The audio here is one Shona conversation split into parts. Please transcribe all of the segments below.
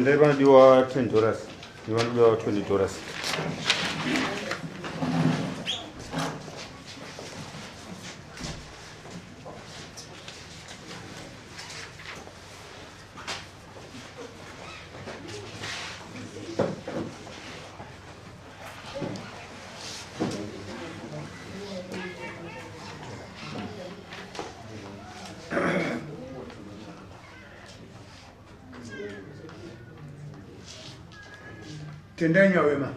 Tendai panodiwa $10, iwe panodiwa $20. Tendai Nyawema.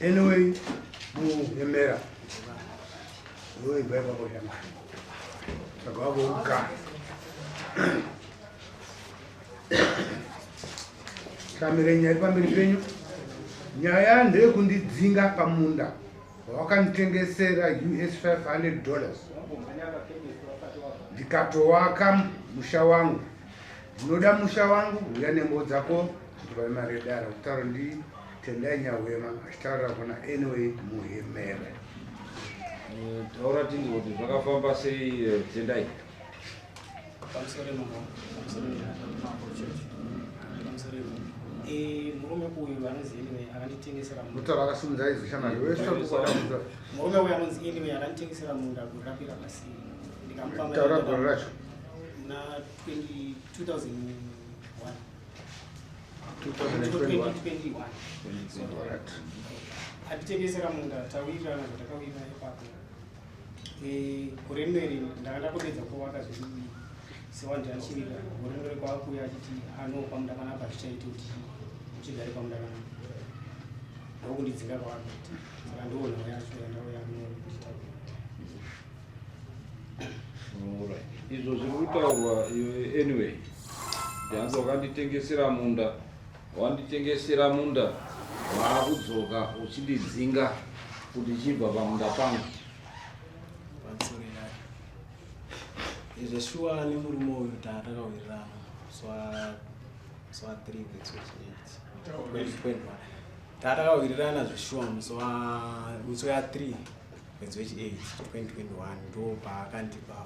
Anyway, muhemera. Wewe baba boshama. Tsvaga Kamire nyaya iri pamberi penyu. Nyaya ndeyekundidzinga pamunda wawakanditengesera US $500 ndikatowaka musha wangu. Ndinoda musha wangu, uya nembo dzako zvitova mari yedara. Kutaura ndi Tendai Nyahwema achitaurira kuna Anyway Muhemere. Taura tinzwe kuti zvakafamba sei Tendai. Pamusoro mambo, pamusoro mambo church. Pamusoro eh murume uyu anonzi anyway akanditengesera munda. Mutaura akasimudza izwi shamwari wese kukwadamuza. Murume uyu anonzi anyway akanditengesera munda gore rapera pasi. Ndikamupa mari. Taura gore racho. Muna 20 2001. 2021. 2021. Alright. Atitengesera munda tawirirana zvatakawirirana ipapo. Eh, gore rino iri ndanga ndakupedza kuvaka zvedu sewanhu achivika gore rino kwakuuya achiti ano pamunda panapa zvichaiti kuti uchigare pamunda panapa ndokundidzinga kwaakaita saka ndiwo nhau yacho yandauya kunonditaura. Izvo zviri kutaurwa iwe anyway ndanzi wakanditengesera munda wanditengesera munda waakudzoka uchindidzinga kuti chibva pamunda pangu. Pamusoro yake zveshuwa nemurume uyu takawirirana musi wa 3 mwedzi wechi 8 takawirirana zveshuwa musi wa 3 mwedzi wechi 8 2021 ndo paakandipa 500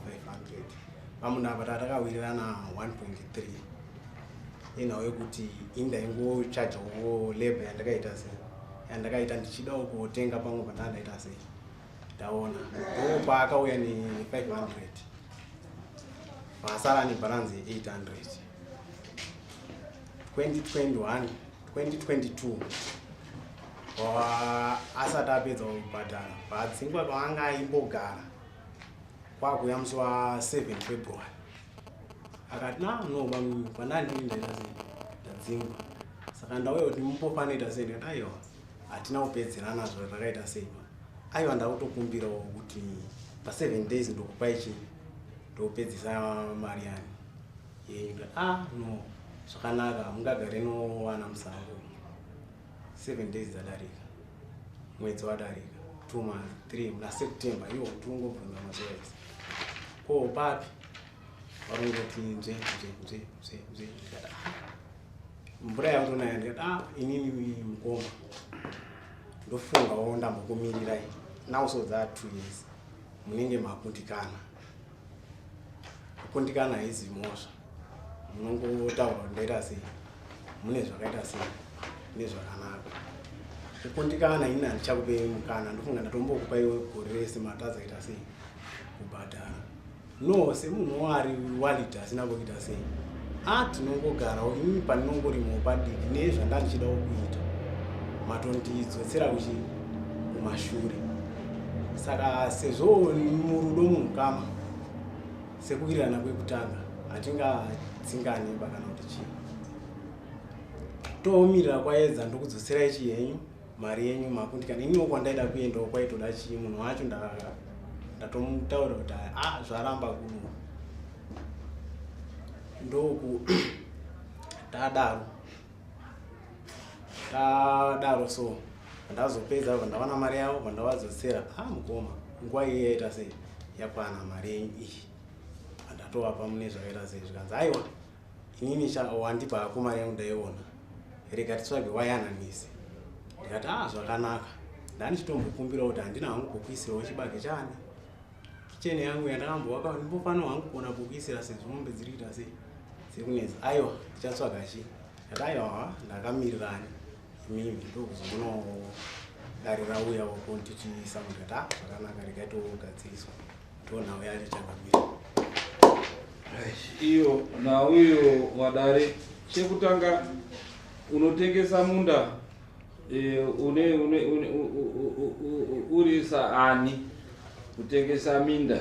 pamunda apa takawirirana 1.3 inhau yekuti indaingochajawo labor yandakaita sei yandakaita ndichidawo kutenga pamwe pandandaita sei ndaona ndo paakauya ne 500 paasara nebalance ye 800 2021 2022 asati apedza kubhadhara paadzingwa paanga aimbogara kwakuya musi wa 7 February akati na no pandandiri ndaita sei ndadzingwa saka ndauya kuti mumbofanoita sei ndikati aiwa hatina kupedzerana zvo takaita sei aiwa ndakutokumbirawo kuti pa 7 days ndokupai chii ndopedzisa mari yani yenyu ndikati ah no zvakanaka mungagare nowana musango 7 days dzadarika mwedzi wadarika 2 months 3 muna September iwo tirongobvunza mazuva ese ko papi varongoti nzve nzve nzve nzve nzve ndikati ah mvura yakutonaya ndikati ah inini mukoma ndofungawo ndambokumirirai now so that 2 years munenge makundikana kukundikana haizi mhosva munongotaura kuti ndaita sei mune zvakaita sei nezvakanaka kukundikana ini handichakupei mukana ndofunga ndatombokupa iwe gore rese matadza kuita sei kubhadhara no semunhu wari walid asina kuita sei a tinongogarawo inini pandinongorimawo padiki nezvandandichidawo kuita matondidzosera kuchi kumashure saka sezvo murudo muukama sekuwirirana kwekutanga hatingadzingani ba kana kuti chii toomirira kwaedza ndokudzoserai chii henyu mari yenyu makundikana iniwo kwandaida kuendawo kwaitoda chii munhu wacho ndatomutaura kuti a zvaramba kuno ndoku tadaro tadaro so ndazopedza vandawana mari yavo vandavadzosera a mukoma nguva iyi yaita sei yakwana mari yenyu iyi vandatovapa mune zvakaita sei zvikanzi aiwa inini wandipa hako mari yangu ndaiona rega titsvage wayananise ndikati a zvakanaka ndandichitombokumbira kuti handina hangu pokuisirawo chibage chani kicheni yangu yandakambovaka ndimbofana hangu kuona pokuisira sezvo mombe dziri kuita sei Dziri kunetsa. Aiwa, ndichatsvaga chi. Ndati aiwa, ha, ndakamirirani imimi ndokuzongono dare rauya uko ndichiisa munhu ndati ah, zvakanaka regai togadziriswa. Ndonhau yacho changamire. Iyo nhau iyo wadare chekutanga unotengesa munda eh, une, une, une, uri saani kutengesa minda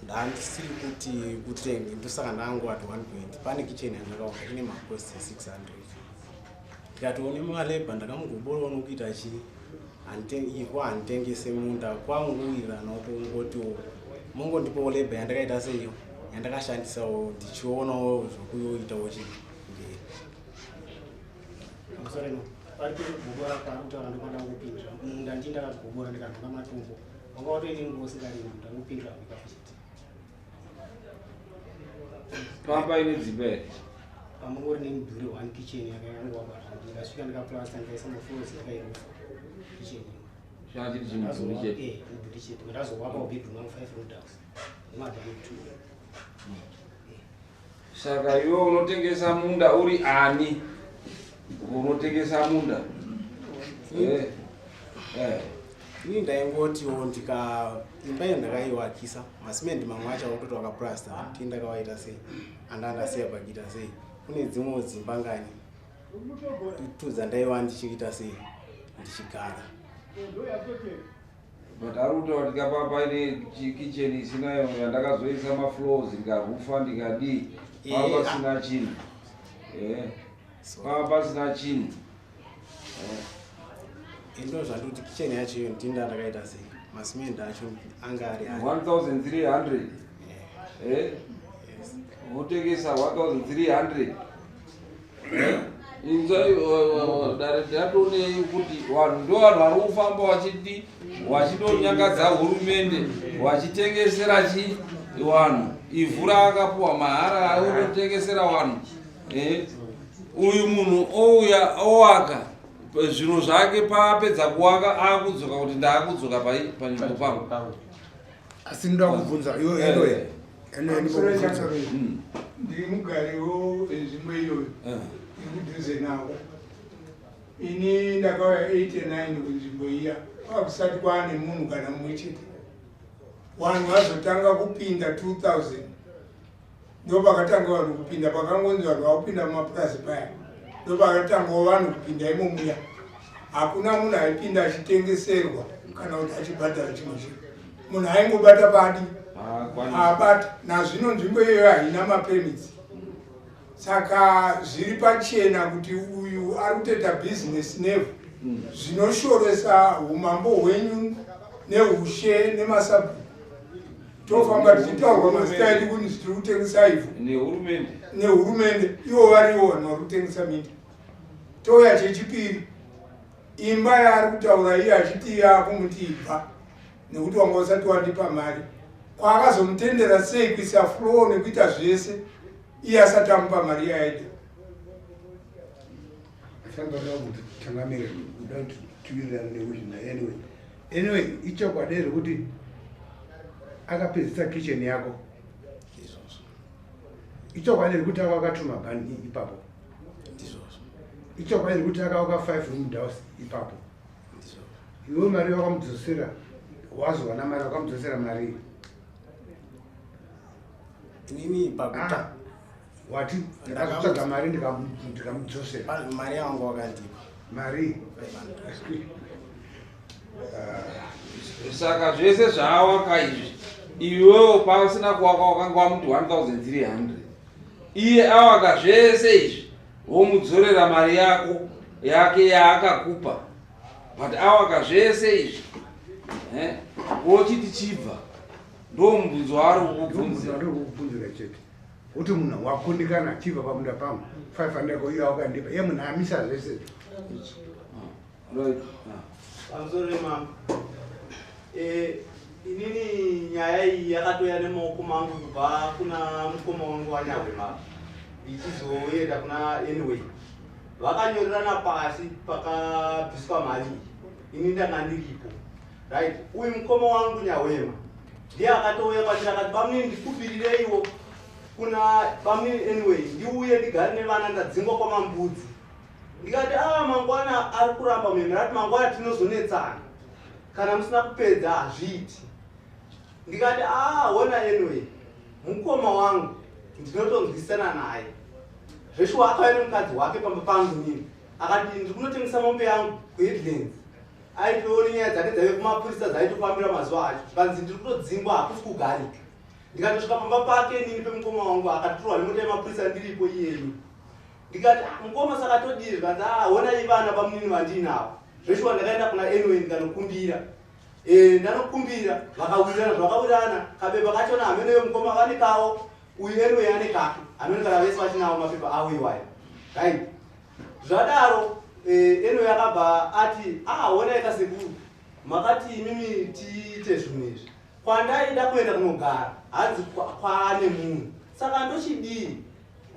ndandisiri kuti kutenge ndosaka ndangu at one point pane kitchen yandakaona ine macost 600 ndikati one malebha ndakamugobora nokuita chii ivhu handitengese munda kwanguwirirana kutongotiwo mongondipawo lebha yandakaita seiyo yandakashandisawo ndichionawo zvokuyoitawo chimberi. Pamusoro pari pekugobora paari kutaura ndokwada kungopindira munda ndii ndakagobora ndikanhonga matombo wanga watoine nguva usingarimi ndangopindira kuikafu chete. Pamba ine dzimba here? Pamangori nemudhuri one kitchen yakangowakwa ndikasvika ndikaplasta ndikaisa mafloors ndikairufa kitchen Changa chiri chimudhuri chete. Eh, mudhuri chete. Ndazowakawo bedroom yangu 5 room house nemadhani 2. Saka iwe unotengesa munda uri ani? Unotengesa munda? Eh. Eh. Ini ndaingotiwo ndika imba iyo ndakaiwakisa masimendi mamwe acho akutoti wakaplasta tii ndakawaita sei andandasiya pakuita sei kune dzimwewo dzimba ngani tu dzandaiwa ndichiita sei ndichigara. But ari kutaura tikapa paine kitchen isinayo yandakazoisa mafloors ndikarufa ndikadii pava pasina chinhu. Eh. Pava pasina chinhu. Ndo zvandikuti kitchen yacho iyo ndinda ndakaita sei masimendi acho anga ari 1300. Eh? Yes. Wotengesa 1300. Eh? Inzwa dare ndatoonei kuti vanhu ndo vanhu vari kufamba vachiti vachitonyangadza hurumende vachitengesera chi vanhu ivhu raakapuwa mahara ari kutotengesera vanhu. Eh? Uyu munhu ouya owaka zvinhu zvake paapedza kuwaka akudzoka kuti ndaakudzoka pai panzvimbo pangu. Asi ndoda kubvunza iwe anyway anyway ndikubvunza. Ndiri mugariwo wenzvimbo iyoyo iri kudhuze navo. Ini ndakauya 89 kunzvimbo iya kwakusati kwaane munhu kana mumwe chete. Vanhu vazotanga kupinda 2000 ndo pakatanga vanhu kupinda pakangonzi vanhu vakupinda mumapurazi paya ndo pakatangawo vanhu kupinda imomuya. Hakuna munhu aipinda achitengeserwa kana kuti achibhadhara chimwe chinhu. Munhu aingobata padi abata. Nazvino nzvimbo iyoyo haina mapermits, saka zviri pachena kuti uyu ari kutoita bhizinesi nevhu zvinoshoresa umambo hwenyu neushe nemasabhuku. Tofamba tichitaurwa mazita edu kuti tiri kutengesa ivhu nehurumende. Nehurumende ivo varivo vanhu vari kutengesa minda. Touya chechipiri, imba yaari kutaura iye achiti iye akumuti ibva nekuti wanga usati wandipa mari, kwaakazomutendera sei kuisa floor nekuita zvese iye asati amupa mari yaida? Sangada kuti changamire uda kuti tiwirirane nekuti anyway anyway ichokwadi here kuti akapedzisa kitchen yako? Izvozvo. Ichokwadi here kuti akakatuma bhani ipapo? Ndizvozvo. Ichokwadi here kuti akavaka five room house ipapo? Ndizvozvo. Iwe mari wakamudzosera, wazowana mari wakamudzosera mari? Inini pakuta Ah, wati ndakazotsvaga mari ndikamudzosera. Mari yangu wakandipa. Mari? 500. Saka zvese zvaawaka izvi iwewo pasina kuwaka wakanga wamuti 1300 iye awaka zvese izvi womudzorera mari yako yake yaakakupa, but awaka zvese izvi eh, wochiti chibva, ndo mubvunzo waari kukubvunzira. Ndokubvunzira chete kuti munhu wakundikana achibva pamunda pangu 500 yako iyo wakandipa iye munhu amisa zvese. Right. Ah. Pamusoro remambo, inini nyaya iyi yakatoya nemaoko mangu kubva kuna mukoma wangu waNyahwemapa ichizoenda kuna anyway vakanyorerana pasi pakabviswa mari iyi, ini ndanga ndiripo, right? Uyu mukoma wangu Nyahwema ndiye akatouya kwandiri akati, "Bamunini, ndikumbirireiwo." kuna bamunini anyway ndiuye ndigare nevana ndadzingwa kwamambudzi ndikati a ah, mangwana ari kuramba mhemera ati mangwana tinozonetsana kana musina kupedza hazviiti ndikati a ah, hona anyway mukoma wangu ndinotonzwisana naye zveshuwa akauya nemukadzi wake pamba pangu nini akati ndiri kunotengesa mombe yangu kuheadlands aitoona nyaya dzake dzaive kumapurisa dzaitofambira mazuva acho zvikanzi ndiri kutodzingwa hakusi kugarika ndikatosvika pamba pake nini pemukoma wangu akatitorwa nemota yemapurisa ndiripo iyeyu ndikati ah, mukoma saka todii zvikanzi ah, honai vana bamunini vandiinavo zveshuwa ndakaenda kuna anyway ndikanokumbira Eh, ndanokumbira vakawirirana zvavakawirirana kabepa kachona hameno yemukoma vane kavo uyu anyway ane kake hameno kana vese vachinawo mapepa avo iwayo right zvadaro eh, anyway akabva ati ah honai kasekuru makati imimi tiite zvinhu izvi kwandaida kuenda kunogara hanzi kwaane munhu saka ndochidii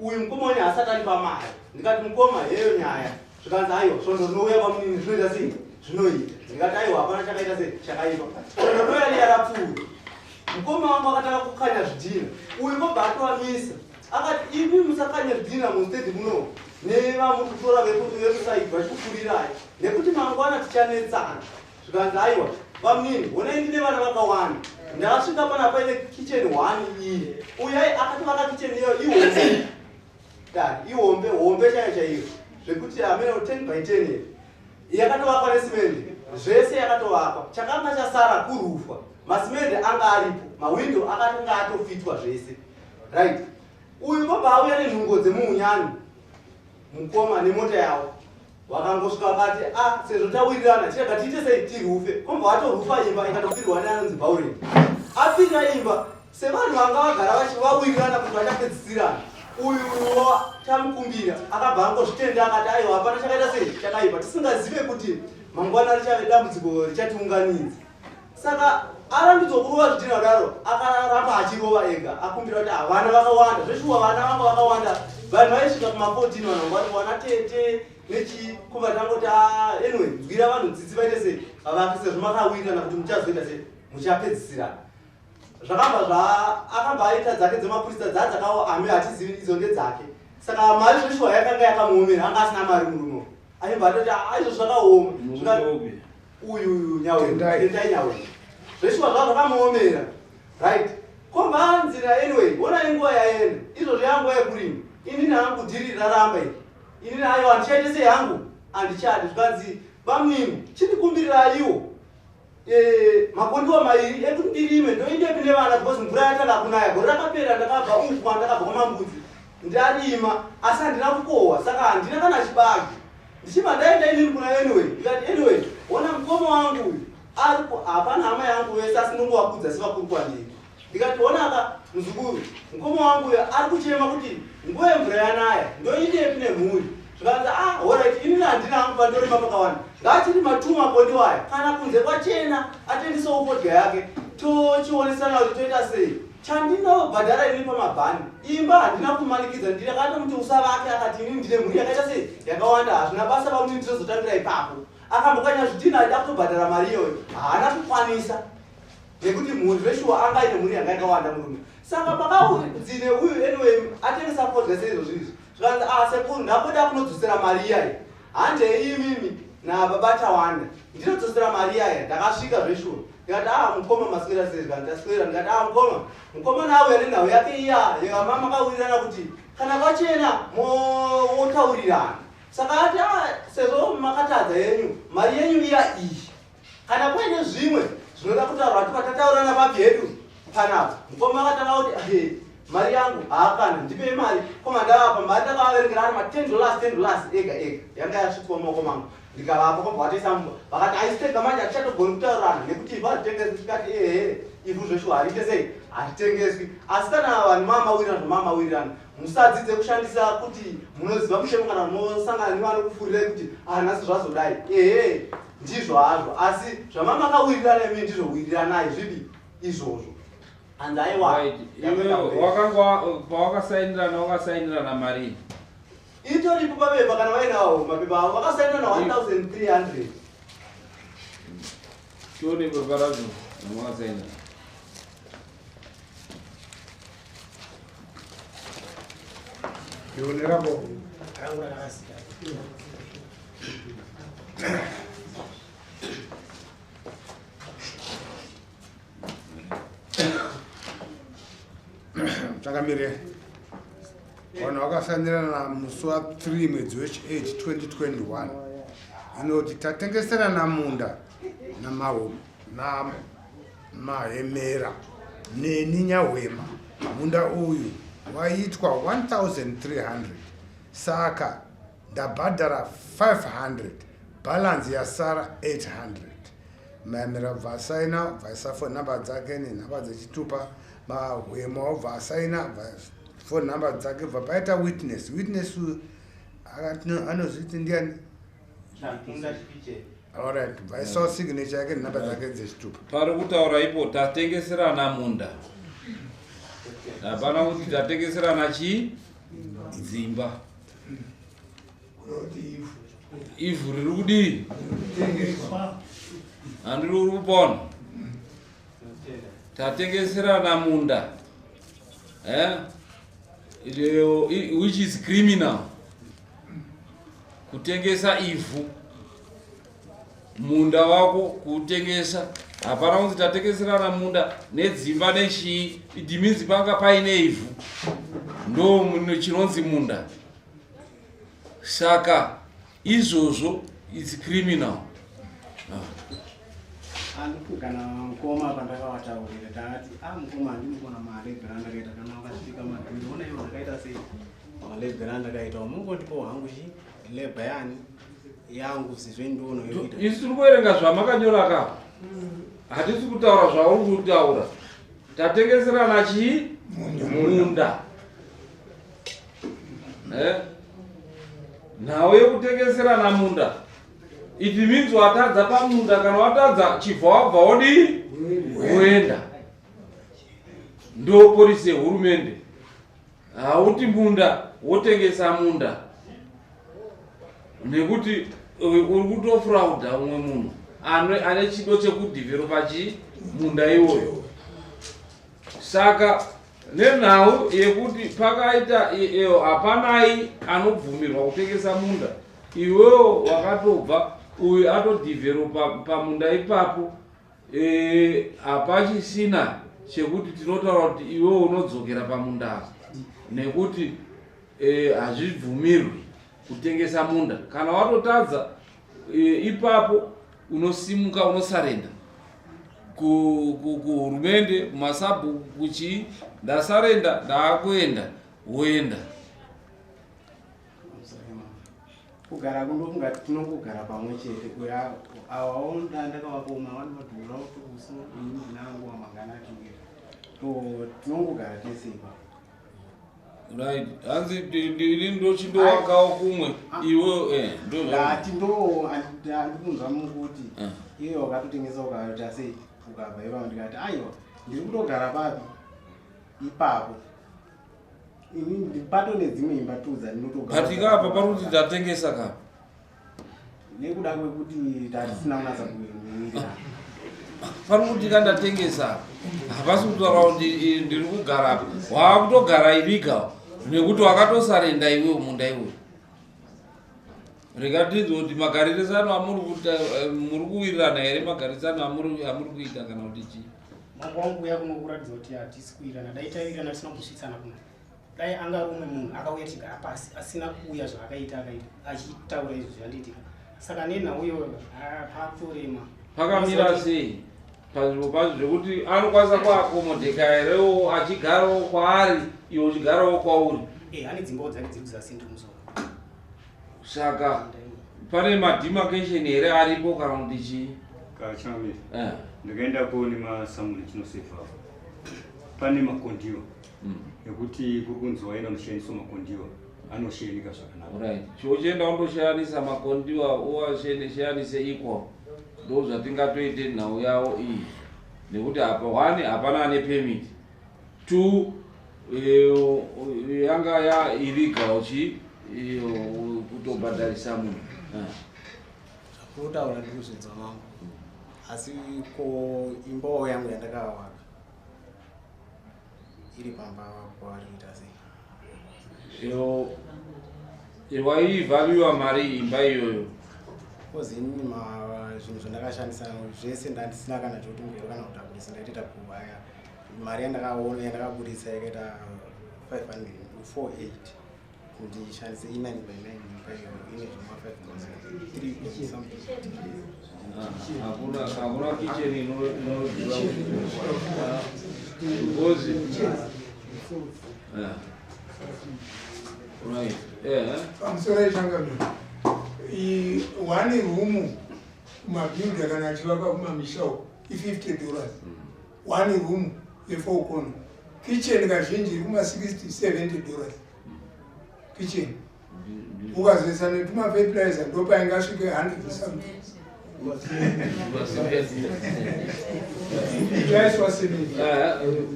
uyu mukoma wenyu haasati andipa mari ndikati mukoma heyo nyaya zvikanzi aiwa svondo rinouya kwamunini zvinoita sei zvinoita ndikati aiwa hapana chakaita sei chakaipa svondo rinouya riya rapfuura mukoma wangu akatanga kukanya zvidhina uyu kobva atovamisa akati imi musakanya zvidhina mustedi muno nevamuri kutora vekusaidi vachikufurirai nekuti mangwana tichanetsana Zvikanzi aiwa bamunini honai ndine vana vakawanda ndakasvika pana paine kitchen one iyi uyai akatovaka kitchen iyoyo ihombe dani ihombe hombe chaiyo chaiyo zvekuti amene 10 by 10 here yakatovakwa nesimende zvese yakatovakwa chakanga chasara kurufwa masimende anga aripo mawindo akatanga atofitwa zvese right uyu kobva auya nenhungo dzemuunyani mukoma nemota yavo Vakangosvika vakati a ah, sezvo tawirirana chirega tiite sei tirufe kombva vatorufa imba ikatopfirwa neanonzi bhaureni apfira imba sevanhu vanga vagara vawirirana kuti vachapedzisirana uyu tamukumbira akabva angozvitenda akati aiwa hapana chakaita sei chakaipa tisingazive kuti mangwana richave dambudziko richatiunganidza Saka arambidzwa kurova zvidhina kudaro akaramba achirova ega akumbira kuti ah, vana vakawanda zveshuwa vana vanga vakawanda vanhu vaisvika kuma 14 vanhu vanga vari vana tete nechii kubva tangoti ah, anyway nzwira vanhu tsitsi vaite sei vavake sezvo makawirirana kuti muchazoita sei muchapedzisirana zvakabva zva akabva aita dzake dzemapurisa dzaa dzakawo ame hatizivi idzo ndedzake saka mari zveshuwa yakanga yakamuomera anga asina mari murume aibva atoti ah, izvo zvakaoma uyu uyu nyautendai nyawe zveshuwa zvaa zvakamuomera right ko vanzira anyway honai nguva yaenda izvozvo yanguva yekurima inini hangu dhiri raramba iri inini aiwa handichaite sei hangu handichadi zvikanzi bamnini chindikumbirirayiwo eh, makondiwa mairi ekuti ndirime ndoindepi nevana because mvura yatanga kunaya gore rakapera ndakabva uku kwandakabva kwamambudzi ndarima asi handina kukohwa saka handina kana chibage ndichibva ndaenda inini kuna anyway ndikati anyway ona mukoma wangu uyu ari hapana hama yangu vese asi ndongovakudza sevakuru kwandiri ndikati onaka muzukuru mukoma wangu uyu ari kuchema kuti nguva yemvura yanaya ndoindepi nemhuri zvikanzi ah horit inini handina hangu pandorima pakawanda ngaachiri matuma kondiwaya kana kunze kwachena atendisewo fodya yake tochionesana kuti toita sei Chandinobhadhara ini pamabhani imba handina kumanikidza ndakatomuti usavake akati ini ndine mhuri yakaita sei yakawanda hazvina basa pakuti ndinozotangira ipapo akambokanya zvidhina aida kutobhadhara mari iyoyo haana kukwanisa nekuti mhuri zveshuwa anga aine mhuri yanga yakawanda murume saka pakaunzi neuyu anyway atengesa fodya seizvozvo izvi zvikanzi ah sekuru ndakuda kunodzosera mari iyayi Handei imimi nababa Tawanda ndinodzosera mari yaya ndakasvika zveshuwa ndikati ah mukoma maswera sei zvikanzi taswera ndikati ah mukoma mukomana auya nenhau yake iya yevama makawirirana kuti kana kwachena motaurirana saka ati ah sezvo makatadza yenyu mari yenyu iya iyi Kana paine zvimwe zvinoda kutaurwa tipa tataurana papi hedu panapa. Mukoma akatanga kuti eh, mari yangu haakana ndipei mari koma ndavapa mari ndakavaverengera ari ma 10 dollars 10 dollars ega ega yanga yasvitswa mumaoko mangu ndikavapa kwabva vatoisa mumba vakati haisi tega manje hatichatogoni kutaurirana nekuti ivhu haritengeswi ndikati ehe ivhu zveshuwa hariite sei haritengeswi asi kana vanhu mamawirirana zvamamawirirana Musadzidze kushandisa kuti munoziva mutemo kana munosangana nevanokufurirai kuti ah nhasi zvazodai. Ehe ndizvo hazvo asi zvamamakawirirana imi ndizvo wiriranai zvipi izvozvo. Hanzi aiwa. Right. Iwe wakanga pawakasainirana wakasainirana marii? Itoripo papepa kana vainawo mapepa avo vakasainirana 1300. Tione pepa racho ramakasainirana. Iwe nerako. Rangu rakarasika. Changamire, vanhu vakasanirana musi wa 3 mwedzi wechi8 2021 inoti tatengeserana munda namahemera neni Nyahwema. Munda uyu waitwa 1300, saka ndabhadhara 500, balance yasara 800. Mahemera bva asaina, bva aisa phone number dzake nenhamba dzechitupa. Mahwema wabva asaina, bva phone number dzake, bva paita witness. Witness uyu anozviti ndiani? Chakunda Chipicheni. Alright, bvaisawo signature yake nenhamba dzake dzechitupa. Pari kutaura ipo tatengeserana munda, hapana kuti tatengeserana chii, dzimba. Kunoti ivhu. Ivhu riri kudii? Kutengeswa. Handiri uri kupona? Tatengeserana munda, eh? Which is criminal, kutengesa ivhu, munda wako kuutengesa. Hapana kunzi tatengeserana munda nedzimba nechii. It means panga paine ivhu, ndo chinonzi munda. Saka izvozvo its criminal. Anditi kana mukoma pandakavataurira, takati a mukoma, handini kuona malebhera andakaita kana wakasvika madhuri, ona iwo ndakaita sei malebhera andakaita, mungondipowo hangu chi labour yani yangu sezvo ndiono yokuita. Isu tiri kuverenga zvamakanyora ka, hatisi kutaura zvauri kutaura. Tatengeserana chii? Munda. Eh? Nhau yekutengeserana munda, it means watadza pamunda. Kana watadza, chibva wabva, wodii? Woenda. Ndo policy yehurumende. Hauti munda wotengesa munda, nekuti uri kutofrauda umwe munhu ane chido chekudhivheropa chi munda iwoyo. Saka nenhau yekuti pakaita hapanai anobvumirwa kutengesa munda, iwewo wakatobva, uyu atodhivheropa pamunda ipapo, hapachisina chekuti tinotaura kuti iwewo unodzokera pamunda apa, nekuti hazvibvumirwi kutengesa munda. Kana watotadza ipapo unosimuka, unosarenda kuhurumende, kumasabhuku, kuchii, ndasarenda, ndaakuenda, woenda. Kugara kundofunga tinongogara pamwe chete. Uya awawo ndakavakoma vani madhura utukusu, ini ndinangu mangana atinge to tinongogara tese ipapo. Right, hanzi ini ndochindowakawo kumwe, iwe ndo Ndati ndo handikunzwa mukuti iwe wakatotengesa ukaita sei, ukabva ipapo. Ndikati aiwa, ndiri kutogara papi ipapo, ini pato nedzimwe imba tu dzandinotogara. But ikapa pari kuti tatengesa kapa. Nekuda kwekuti tatisina kunatsa kuwirirana. Pari kuti kandatengesa, hapasi kutaura kuti ndiri kugara apa. Waakutogara illegal, nekuti wakatosarenda iwewe munda iwewe. Rega tinzwe kuti magarisano amuri kuita, muri kuwirirana here, magarisano amuri kuita kana kuti chii? Mambo wangu, uya kuno kuratidza kuti hatisi kuwirirana. Dai taiwirirana tisina kumbosvitsana kuno. Dai anga ari umwe munhu akauya tichigara pasi, asina kuuya zvaakaita, akaita achitaura izvo zvandiitika. Saka nenhau iyoyo pakutorema. Pakamira sei panzvimbo pacho zvekuti anokwanisa kuakomodheka herewo, achigarawo kwaari, iwe uchigarawo kwauri? Ane dzimbawo dzake dziri kuzasi, ndiri kumusoro. Saka pane mademarcation here aripo kana kuti chii? Kachamiri. Eh. Ndakaendako nemasamuni chinosefa, pane makondiwa ekuti kuri kunzi waenda unoshandiswa makondiwa anoshenika zvakanaka. Right, chochienda undoshayanisa makondiwa, uwashayanise equal, ndo zvatingatoite nhau yavo iyi, nekuti apa one, hapana ane permit, two, yanga ya illegal chi kutobhadharisa munhu. Zvakutaura ndiri kuzvinzwa mangu, asi ko imbawo yangu yandakavaka iri pamba kwavari kuita sei? Waivaluwa mari imba iyoyo? Kozi inini zvinhu zvandakashandisa zvese ndandisina kana chekuti ngero kana kutakurisa, ndaitoita kuhaya. Mari yandakaona yandakabudisa yakaita 548 kuti ishandise i9 by 9 imba iyoyo ine zvima 5003 something. Hakuna, hakuna kitchen inodhura because, right, Pamusoro ichangamiro, one room kumabuilder kana achivaka kumamisha uko i$50, one room yefour corner. Kitchen kazhinji iri kuma-60 $70 kitchen. Ukazoisa netumafertilizer ndopaingasvike 100 something yaiswa cement.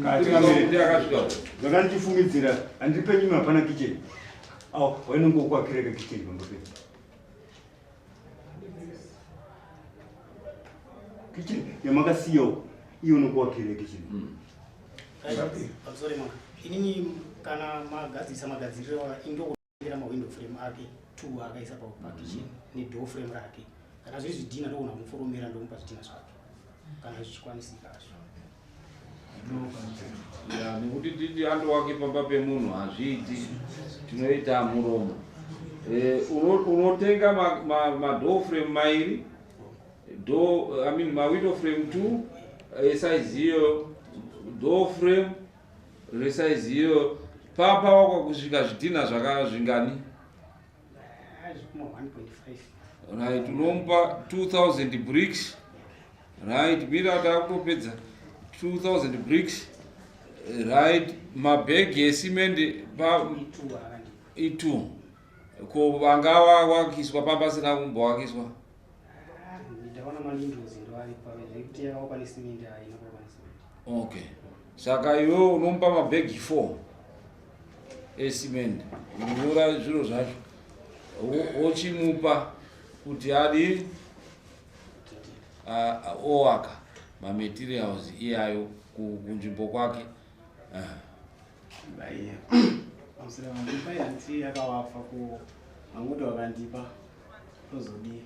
Akasvika. Zvakandichifungidzira handiri penyuma, hapana kitchen. Au wainongokuakireka kitchen pamba pedu. Kitchen yamakasiyawo iyo unokuakireka kitchen. Pamusoro manga, inini kana magadzirisa magadziriro indokutengera mawindow frame ake two akaisa pakitchen nedoor frame rake. Kana zviri zvidhina ndogona kumuforomera, ndomupa zvidhina zvake kana zvichikwanisika zvo. Ya, nekuti titi andowake pamba pemunhu hazviiti, tinoita muromo. Unotenga madoor frame mairi, door, I mean mawindow frame two esize iyoyo, door frame resize iyoyo. Papa wakwa kusvika zvidhina zvaka zvingani? Zvekuma 1.5. Right, unomupa 2000 bricks, right? Mira, takutopedza. 2000 bricks, right? Mabhegi esimende pa I2 akandi. I2 ko vanga wakiswa pamba pasina kumbowakiswa? Ndakaona malintels ndo aripo zvekuti yakawakwa nesimende, haina kuwakwa nesimende. Okay, saka iwe unomupa mabhegi 4 esimende, unyora zviro zvacho, wochimupa kuti adi owaka mamaterials iyayo kunzvimbo kwake. Ah. Pamusoro vandipa yanti yakawafa ku vanguti vakandipa tozodii?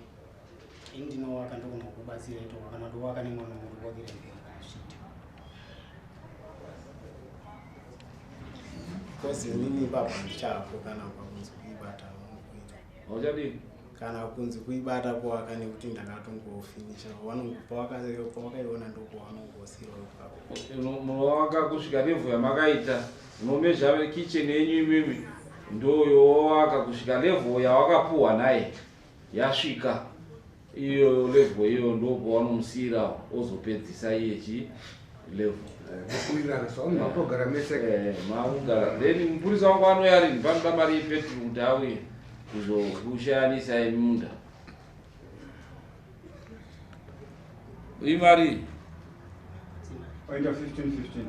Ini ndinowaka, ndogona kubatsira itoka kana ndowaka nemwana wangu, ndowakira mberi kana zvichiita. Kozi inini ipapo handichapo kana pakunzi kuibata kuita. Hauchadii? Kana kunzi kuibata kuwaka, nekuti ndakatongofinisha. Pawakaiona ndopawanongosirawo ipapo. Munowaka kusvika level yamakaita. Unomezha kitchen yenyu imimi, ndoyowaka kusvika level yawakapuhwa naye yasvika iyo level iyo, ndopawanomusiyira ozopedzisa iye chi level. Kuwirirana saunhu makutogara mese. Makugara, then mupurisa wangu anouya rini? Panoda mari yepetro kuti auye kuzokushayanisai munda. Imari? Waenda 15 15.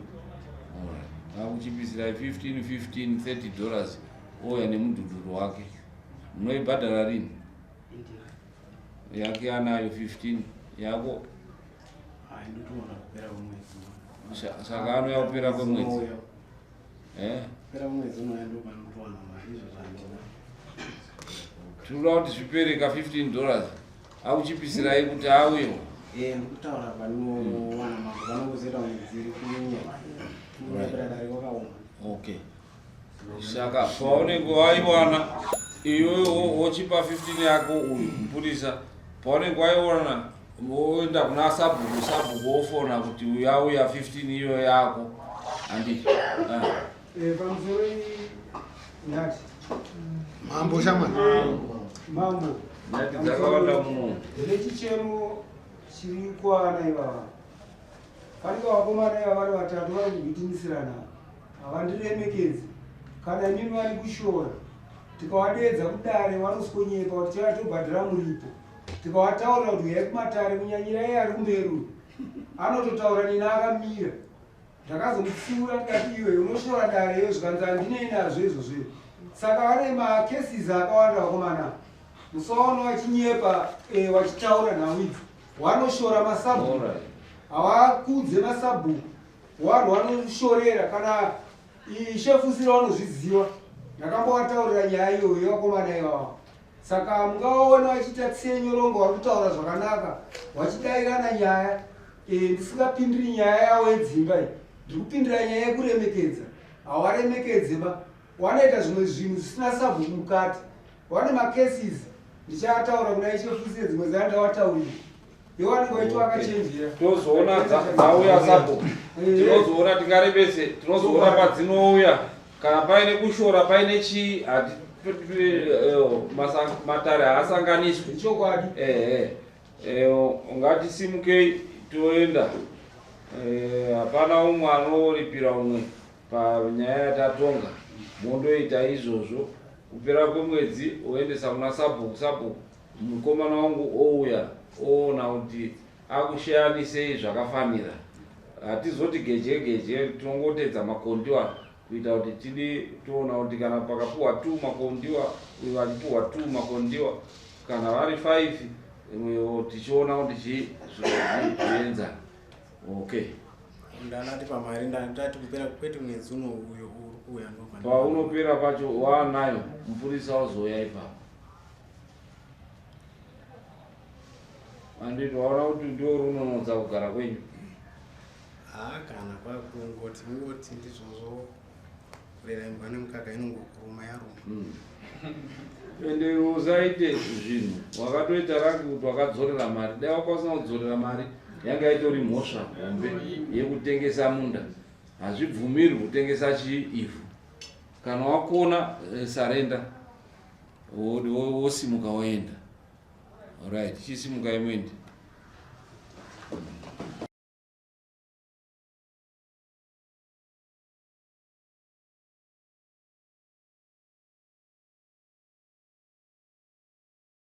Akuchipisirai 15 15, $30, ouya nemudhudhuro wake. Munoibhadhara rini? Yake anayo 15 yako. Hai, ndotoona kupera kwemwedzi. Saka anouya kupera kwemwedzi? Unouya. Eh? Kupera kwemwedzi unouya, ndopanotowana mari izvo zvandina. Tinoda kuti zvipere ka $15 akuchipisirai kuti auyewo. Ndikutaura panowana mambo panongozoita mwedzi iri kuuya kupera dare kwakaoma. Okay, saka paunenge waiwana iwe wochipa 15 yako uyu mupurisa, paunenge waiwana woenda kuna sabhuku, sabhuku wofona kuti uyu auya, 15 iyo yako, handi? Ah. Pamusoro ndati Mambo shamani. Mambo. Nyati dzakawanda muno. Ndine chichemo chiri kuana ivava. Panenge vakomana ivava vari vatatu vari kubhitinisirana, havandiremekedzi kana inini vari kushora. Tikavadeedza kudare vanosonyepa kuti chava tobhadhara muripo. Tikavataurira kuti uyai kumatare, kunyanyira iye ari kumberi uyu, anototaura nini akamira. Ndakazomutsiura ndikati, "Iwe unoshora dare iyo." Zvikanzi, "Handinei nazvo izvozvo." Saka vane macases akawanda vakomana. Musaona vachinyepa, vachitaura nhau idzi. Vanoshora masabhuku, havakudze masabhuku. Vanhu vanoshorera kana ishefusira vanozviziva. Ndakambovataurira nyaya iyoyo yevakomana ivava. Saka mungavaona vachiita tsenyorongo vari kutaura zvakanaka vachidairana nyaya e, ndisingapindiri nyaya yavo yedzimba iyi. Ndiri kupindira nyaya yekuremekedza. Hawaremekedze ba. Wanoita zvimwe zvinhu zvisina sabhuku mukati. Wane macases ndichaataura kuna ishe Fuse dzimwe dzandawataurira. Tozoona dzauya sabhuku eh. tinozoona tingarebese tinozoona padzinouya kana paine kushora paine chii eh, matare haasanganiswi chokwadi ehe eh, ngatisimukei toenda hapana umwe anoripira umwe panyaya yatatonga mondoita izvozvo kupera kwemwedzi woendesa kuna sabhuku sabhuku Mukomana wangu ouya oona kuti akusheyanisei zvakafanira. Hatizoti geje geje tinongoteedza makondiwa kuita kuti tidi toona kuti kana pakapuwa 2 makondiwa uyu achipuwa 2 makondiwa kana vari 5 tichiona kuti chii zvienzana. Okay. Ndanati pamari ndati kupera kwete mwedzi uno uyo uri kuuya ndobva. Paunopera pacho waanayo mupurisa ozouya ipapo. Anditi waona kuti ndiwo runonodza kugara kwenyu. Haa kana kwakungoti kungoti ndizvozvo kurera imbwa nemukaka inongokuruma yaruma. Hmm. Ende usaite zvinhu wakatoita raki kuti wakadzorera mari dai waka usina kudzorera mari yanga itori mhosva hombe yekutengesa munda hazvibvumirwi kutengesa chii ivhu kana wakona eh, sarenda wosimuka woenda right chisimukai muende.